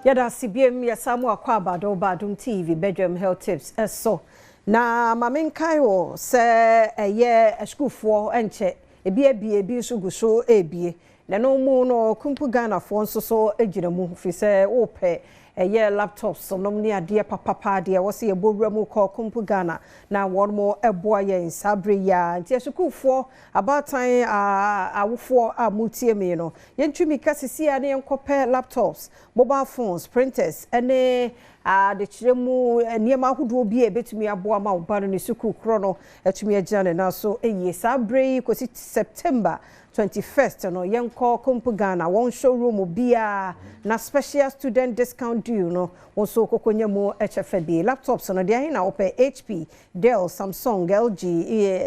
Yɛda ase biom, yɛsan mu akɔ Abado Badum TV bedwam health tips ɛso. Na ma menkae wo sɛ ɛyɛ asukuufoɔ nkyɛ ebi abie, ebi nso gu so ebie. Na no mu no Kumpu Ghanafoɔ nso so gyina mu firi sɛ wopɛ ɛyɛ laptops nom ne adeɛ papapa deɛ wɔ sɛ yɛbɔ wura mu kɔ Kumpu Ghana na wɔn mo ɛboa yɛn saa bere yi a. Nti asukuufoɔ, abaatan, awofoɔ a mutie mi no, yɛntumi ka sisi a ne yɛnkɔpɛ laptops, mobile phones, printers ɛne adekyerɛ mu nneɛma ahodoɔ bi a ebetumi aboa ma ɔba no ne sukuu korɔ no atumi agyina ne nan so yie. Saa bere yi kɔsi September 21st no, yɛnkɔ Kumpu Ghana wɔn showroom biara na special student discount deal no wɔn nso kɔkɔnya mu ɛkyɛ fɛ bi. Laptops no deɛ ahe na wɔpɛ? HP, Dell, Samsung, LG,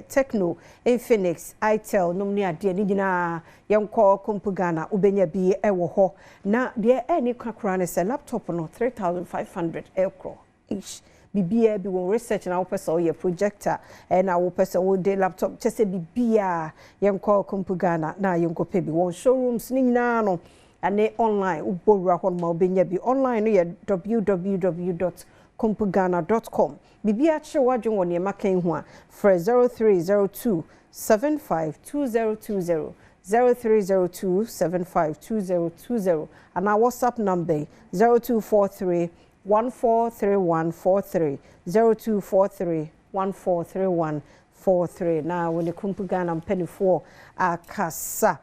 Tecno, Infinix, Itel nom ne adeɛ ne nyinaa, yɛnkɔ Kumpu Ghana, wobɛnya bi ɛwɔ hɔ. Na deɛ ɛni kakra ne sɛ laptop no 3500 ɛkorɔ ish. Biribiara bi wɔ research na wopɛ sɛ woyɛ projector ɛna wopɛ sɛ wode laptop kyɛ sɛ biribiara, yɛnkɔ Kumpu Ghana na yɛnkɔpɛ bi. Wɔn showrooms ne nyinaa no ɛne online, wobɔ wura hɔ nom a wobɛnya bi. Online no yɛ www.kumpughana.com. Biribiara kyerɛ w'adwene wɔ nneɛma kan ho a, frɛ 0302 752020, 0302 752020, anaa WhatsApp number 0243 143143, 0243 143143, na wɔne Kumpu Ghana mpanimfoɔ akasa.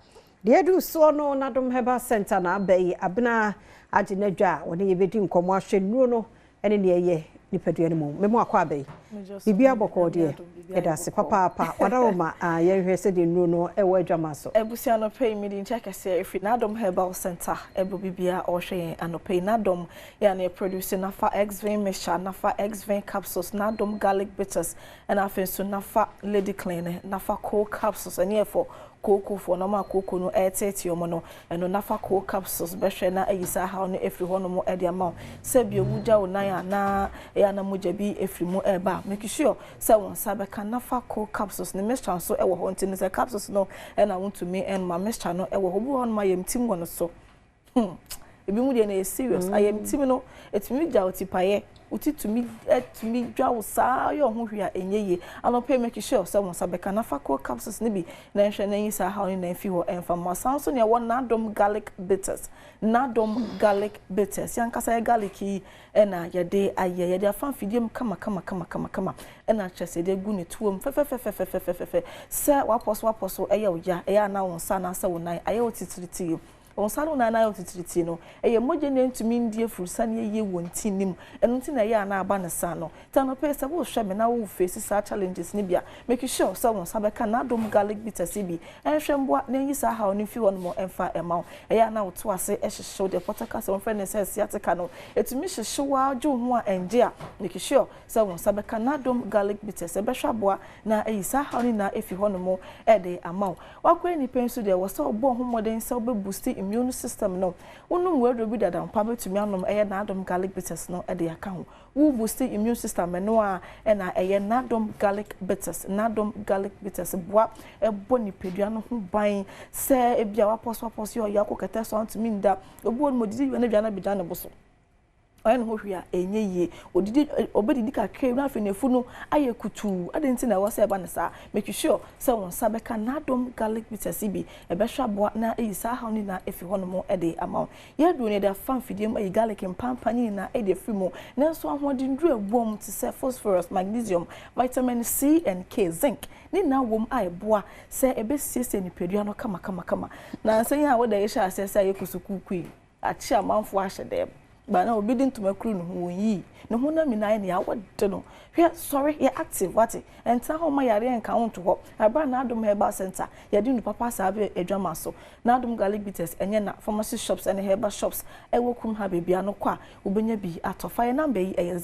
Deɛ edu soɔ no, Nadom Herbal Center na aba yi, Abena agye n'adwa a wɔne yɛbɛdi nkɔmmɔ ahwɛ nnuro no ɛne nea ɛyɛ nipadua no mu. Memo akɔ aba yi. Biribi abɔkɔ deɛ, yɛda ase papaapa. Wadaroma a yɛnhwɛ sɛdeɛ nnuro no ɛwɔ adwama so. Abusua, anɔpɛ yi mede nkyɛ kɛseɛ ɛfiri Nadom Herbal Center ɛbɔ bibia ɔhwɛ yɛn anɔpɛ yi. Nadom yɛ na produce Nafa Exvin mixture, Nafa Exvin capsules, Nadom garlic bitters, ɛna afei nso Nafa Lady Clean, Nafa Cold capsules. Ɛne ɛfɔ kookofoɔ na ɔmo a kooko no ɛɛteetee ɔmo no, ɛno Nafa Cold capsules bɛhwɛ na ayi saa haw no efiri hɔnom ɛde ama wo. Sɛ bi owu gya wo nan a na ɛyɛ ana mogya bi efiri mu ɛɛba, make sure sɛ wɔn nsa bɛka Nafa Cold capsules ne mixture nso ɛwɔ hɔ. Nti no sɛ capsules no ɛna wontumi ɛnoma, mixture no ɛwɔ hɔ. Obi wɔ hɔnom a yɛm wɔ no so, ebi mu deɛ no yɛ serious. Ayɛmtim no etumi gya wo tipaeɛ, wo tumi ɛtumi dwa wo saa yɛ ɔho hwee a ɛnyɛ yie. Anɔpɛ, make sure sɛ wɔn nsa bɛka Nafa Cold capsules ne bi na nhwɛ na nyi saa haw ne na mfi hɔ ɛmfa mo. Asan nso nea ɛwɔ Nadom garlic bitters, Nadom garlic bitters, yankasa yɛ garlic yi ɛna yɛde ayɛ, yɛde afa mfidie mu kama kama kama kama kama, ɛna kyerɛ sɛ yɛde agu ne tuo mu fɛfɛfɛfɛfɛfɛfɛ. Sɛ wapɔ so wapɔ so ɛyɛ wo ya, ɛyɛ ana wo nsa anaasɛ wo nan ayɛ wo titiritii, wɔn nsa no nan ayɛ wo titiritii no, ɛyɛ mogya na ntumi ndi afurusa ne yie wɔ nti nim. Ɛno nti na ɛyɛ ana aba ne sa no. Nti anɔpɛ, sɛ wohwɛ me na wo face saa challenges ne bi a, make sure sɛ wɔn nsa bɛka Nadom garlic bitters bi, ɛnhwɛ mboa na ɛnyi saa haw no mfi hɔ nom ɛmfa ɛma wo. Ɛyɛ ana woto ase ɛhyehyew deɛ pɔtɔ kasa wɔn fɛ ne sɛ sciatica no, ɛtumi hyehyew a gye wo ho a ɛngye a, make sure sɛ wɔn nsa bɛka Nadom garlic bitters, ɛbɛhwɛ aboa na ɛyi saa haw no nyinaa efi hɔ nom ɛde ama wo. Wakɔyɛ nipa nso deɛ, wɔ sɛ ɔbɔ ho mmɔden sɛ wobɛ boost immune system no. Wonom waduro bi dada mpa, bɛtumi anom ɛyɛ Nadom garlic bitters no ɛde aka ho. Wo boost immune system ɛno a ɛna ɛyɛ Nadom garlic bitters. Nadom garlic bitters boa ɛbɔ nipadua no ho ban sɛ ebi a wapɔ so wapɔ so yɛ ɔyɛ akɔ kɛtɛ so antumi nda. Obi wɔ no mo didi wia ne dua no abɛgya ne bo so, ɔyɛ ne ho hwee a ɛnyɛ yie. Odidi, ɔbɛdidi kakra na afei n'afu no ayɛ kutuu adi. Nti na ɛwɔ sɛ ɛba ne saa, make sure sɛ wɔn nsa bɛka Nadom garlic bitters bi, ɛbɛhwɛ aboa na ɛyi saa haw no nyinaa efi hɔnom ɛde ama wo. Yɛduro no, yɛde afa mfidie mu ayi garlic mpampa ne nyinaa ɛde afiri mu, nanso ahoɔden duro ɛwɔ mu te sɛ phosphorus, magnesium, vitamin C and K, zinc ne nyinaa wɔ mu a ɛboa sɛ ɛbɛsiesie nipadua no kamakamakama. Na nsɛn a wɔde ɛhyɛ aseɛ sɛ ayɛ kusukuukuu yi akyi, amanfoɔ ahyɛ dɛm ba na obi de ntoma kuru ne ho, wɔn yi ne ho nam nyinaa nea wɔde no hwɛ. Sɔre, yɛ active, wate? Ɛntena hɔ ma yareɛ nka wo nto hɔ. Abira N'adom Herbal Center, yɛde nu papa saa bɛ adwama so. N'adom garlic bitters ɛnyɛ na pharmacy shops ɛne herbal shops ɛwɔ kurom ha beebi ano kɔ a wobɛnya bi atɔ. Fa yɛ number yi, ɛyɛ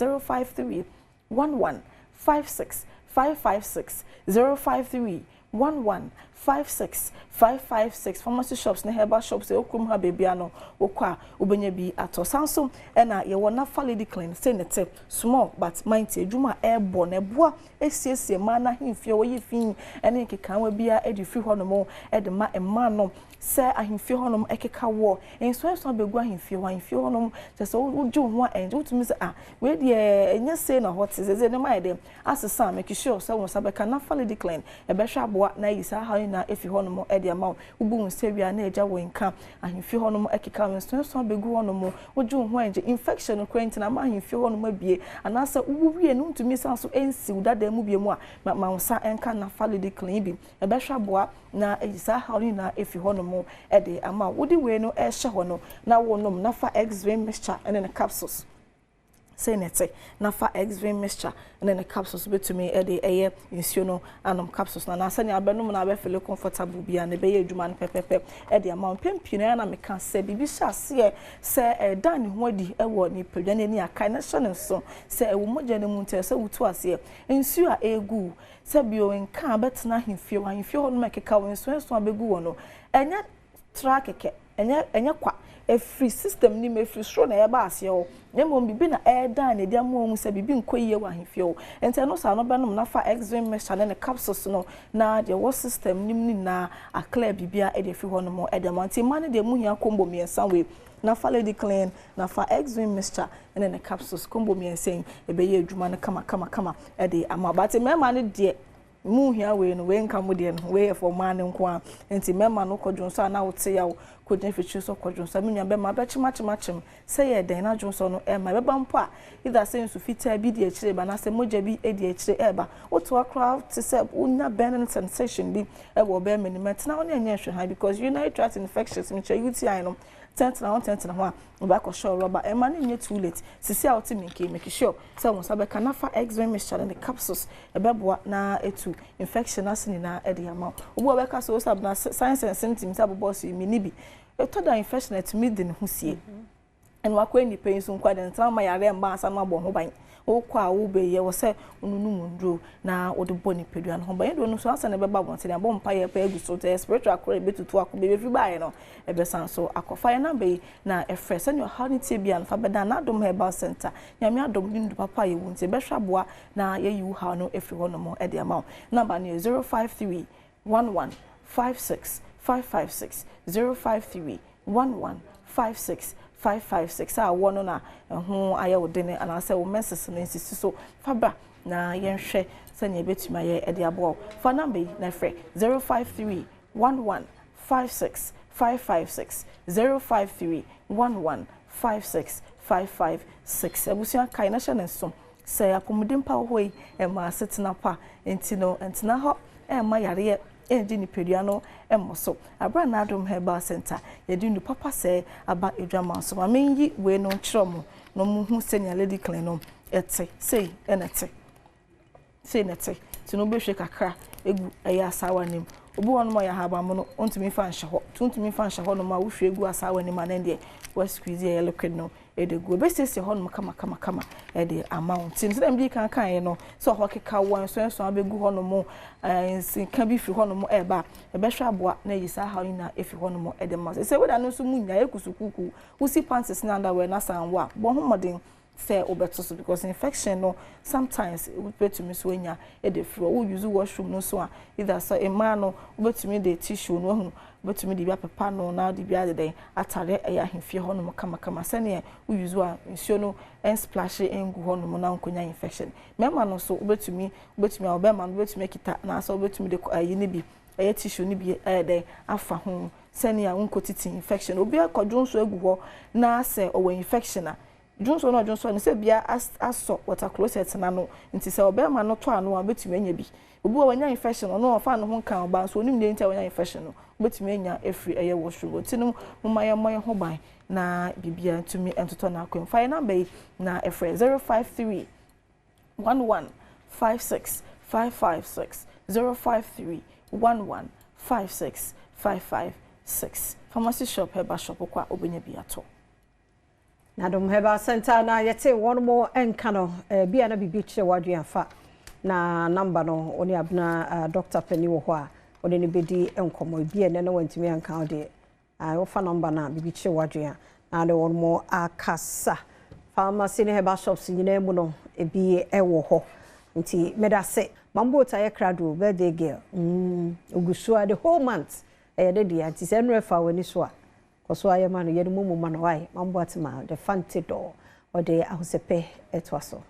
0531156556, 053 11. 56 556. Pharmacy shops ne herbal shops ɛwɔ kurom ha baabi ano wokɔ a, wobɛnya bi atɔ. San so ɛna yɛwɔ Nafa Lady Clean. Sei ne te, small but mighty. Adwuma a ɛrebɔ na ɛboa esiesie mmaa n'ahemfie, wɔyi fi ɛne nkekaawa biara ɛde firi hɔnom ɛde ma mmaa no sɛ ahemfie hɔnom ɛkeka wɔ nsuansuan bɛgu ahemfie hɔ. Ahemfie hɔnom kyerɛ sɛ wogye wo ho a, ɛnkyɛ wotumi sɛ, ah, wei deɛ ɛnyɛ sei na hɔ te sɛ sɛ nneɛma ayɛ dɛ asesa. Make sure sɛ wo nsa bɛka Nafa Lady Clean. Ɛbɛhwɛ aboa na ayi saa haw nyinaa ɛfi hɔnom ɛde ama wo. Wobu wo nsa wie a, na agya wo nka ahemfie hɔnom ɛkeka wo nsuansuan bɛgu hɔnom. Wogye wo ho a, ɛnkyɛ infection no koraa nti na ama ahemfie hɔnom abie, anaasɛ wowu wie no, wontumi san so ɛnsi wo dada mu bio mu a, ma wo nsa ɛnka Nafa Lady Clean bi. Ɛbɛhwɛ aboa na ayi saa haw no nyinaa ɛfi hɔnom ɛde ama wo. Wode wei no ɛhyɛ hɔ no na wonom Nafa X-Vein mixture ɛne ne capsules. Sei na ɛte, Nafa X-Vein mixture ɛne ne capsules. Bɛtumi ɛde ɛyɛ nsuo no anom capsules na anaasɛ nea abɛnom na abɛfeel comfortable bia na ɛbɛyɛ adwuma no pɛpɛpɛ ɛde ama wo. Mpɛn pii no, ɛyɛ na meka sɛ biribi hyɛ aseɛ sɛ ɛda ne ho adi ɛwɔ nipadua no ani akae na hyɛ ne nso sɛ ɛwɔ mogya no mu, nti ɛsɛ wotu aseɛ nsuo a ɛregu sɛ bio nka a bɛtena ahemfie hɔ. Ahemfie hɔ nom ɛkeka wɔ nsuo a bɛgu wɔ no, ɛnyɛ tra kɛkɛ, ɛnyɛ kwa. Efiri system ni mu, efiri soro na ɛba aseɛ hɔ, na mmom biribi na ɛɛdan na ɛde ama wɔn sɛ biribi nkɔ yie wɔ ahemfie hɔ. Nti ɛno saa no, bɛnom Nafa X-Vein mixture ne ne capsules no na deɛ ɛwɔ system nim nyinaa aclear biribiara ɛde efiri hɔ nom ɛde ama. Nti mmaa no deɛ, mu hia combo mmiɛnsa wei: Nafa Lady Clean, Nafa X-Vein mixture ɛne ne capsules. Combo mmiɛnsa yi ɛbɛyɛ adwuma no kama kama kama ɛde ama. But mmarima no deɛ, mu hia wei no, wei nka mo deɛ no. Wei yɛ for mmaa no nko a. Nti mmarima no, kɔdwo nso a na wote yaw, kɔgyina fikyiri so kɔdwo nso a, me nua bɛma bɛkyemakyemakyem sɛ yɛ dɛn na dwo nso no ɛma ɛbɛba mpo a, either sɛ nsu fitaa bi di akyire ba anaasɛ mogya bi di akyire ɛɛba. Wotoa koraa te sɛ wonya burning sensation bi ɛwɔ bɛrima nim, ɛtena hɔ ne ɛnyɛ nhwɛ ha, because urinary tract infections, mekyerɛ UTI no, tɛntena ho tɛntena ho a, wobɛakɔhyɛ rɔba. Ɛma no nyɛ too late. Sisi a wote me nke, make sure sɛ wo nsa bɛka Nafa X-Vein mixture ne ne capsules. Ɛbɛboa na etu infection ase nyinaa ɛde ama wo. Obi a wɔbɛka sɛ wosab na signs and symptoms abobɔ so yi mi ni bi, ɛtɔ da infection ɛtumi de ne ho sie ɛna wakɔ nipa yi nso nkwa de ntena ma yare mba ansa na abɔ ho ban. Wokɔ a, wobɛyɛ wɔ sɛ wononom nduro na wode bɔ nipadua no ho ban. Nduro no nso ansa na ɛbɛba abɔnten, abɔ mpa yɛ pɛ agu so sɛ spiritual akora ɛbɛtutu akɔ baabi efi baeɛ no, ɛbɛsan so akɔfa. Yɛ number yi na ɛfrɛ sɛnea ɔhaw ne tie bia no fa bɛda N'adom Herbal Center. Nyame adom ne ndu papa a yɛwu nti, ɛbɛhwɛ aboa na yɛyi wo haw no afiri hɔ nom ɛde ama wo. Number no yɛ 053 11 56 556, 053 11 56 556. A wɔ no na ɛho ayɛ wo dene anaasɛ wo menses no nsisi so, fa bra na yɛnhwɛ sɛnea ɛbɛtumi ayɛ ɛde aboa wo. Fa number yi na frɛ: 053 11 56 556, 053 11 56 556. Abusua, kae na hyɛ ne nso sɛ apɔmuden pa wɔ hɔ yi, ɛma asetena pa. Nti no, ntena hɔ ɛmma yareɛ ɛngye nipadua no ɛmmɔ so. Abira N'adom Herbal Center, yɛde ndu papa sɛ aba adwama so. Maame nyi wei no nkyerɛ mo na mo hu sɛnea Lady Clean no ɛte. Sei ɛna ɛte, sei na ɛte. Nti no, wobɛhwɛ kakra egu ɛyɛ asaawa nim. Obi wɔ nom a ɔyɛ ahabanmono, ntumi fa nhyɛ hɔ nti ntumi fa nhyɛ hɔ nom a, wohwie gu asaawa nim a, ne deɛ wa squeeze ɛyɛ liquid no ɛde gu, ebesiesie hɔ nom kama kama kama ɛde ama wo. Nti sɛ ɛdi kan kan yɛ no sɛ ɔhɔ keka wɔ nsonson abɛgu hɔ nom, nsinka bi firi hɔ nom ɛɛba, ɛbɛhwɛ aboa na eyi saa haw nyinaa efi hɔ nom ɛde ma. Sɛ weda no nso mu nya ekusukuku, wosi panties ne underwear na san wɔ a, bɔ ho mmɔden sɛ wobɛto so, because infection no sometimes wobɛtumi so anya ɛde firi hɔ. Wo use washroom no so a, either sɛ mmaa no, wobɛtumi de tissue no ahu, wobɛtumi de bi apepa no na de bi ayɛ dɛn atare ɛyɛ ahemfie hɔ nom kamakama, sɛnea wo use a, nsuo no ɛnsplash ɛngu hɔ nom na nkɔnya infection. Mmarima no nso, wobɛtumi a ɔbɛrima no wobɛtumi akita anaasɛ wobɛtumi de ayi no bi, ɛyɛ tissue no bi, ɛyɛ dɛn afa ho sɛnea wonkɔtiti infection. Obi akɔdwo nso agu hɔ na sɛ ɔwɔ infection a, dwonso no ɔdwonso no sɛ bia asɔ water closet n'ano, nti sɛ ɔbɛrima no tɔ ano a, obɛtumi anya bi. Obi wɔ wanya infection, ɔno ɔfa ne ho nka ɔbaa nso onim deɛ nti a wanya infection no, obɛtumi anya efiri ɛyɛ washroom. Oti no, mo ma yɛn mmɔ yɛn ho ban na biribiara ntumi ntotɔ n'akwan. Fa yɛn number yi na ɛfrɛ: 053 11 56 556, 053 11 56 556. Pharmacy shop, herbal shop kɔ a, wobɛnya bi atɔ. N'adom Herbal Center na yɛte wɔn mo nka no bia na biribi kyerɛ w'adwene afa na number no, wɔne Abena doctor pani wɔ hɔ a. Wode no bɛdi nkɔmmɔ. Ebi a ɛnnɛ na wantumi anka wo deɛ, wofa number no a, biribi kyerɛ w'adwene a, na wode wɔn akasa. Pharmacy ne herbal shops nyinaa mu no, ebi wɔ hɔ. Nti meda ase. Mambo Tayɛ Krado, birthday girl. Ogu so a the whole month. Ɛyɛ ne deɛ. Nti sɛ ɛno ɛfa w'ani so a, kɔ so ayɛ ma no. Yɛne mu mu ma no wae. Mambo Atima, the Fante door. Ɔde ahosɛpɛ ɛtoa so.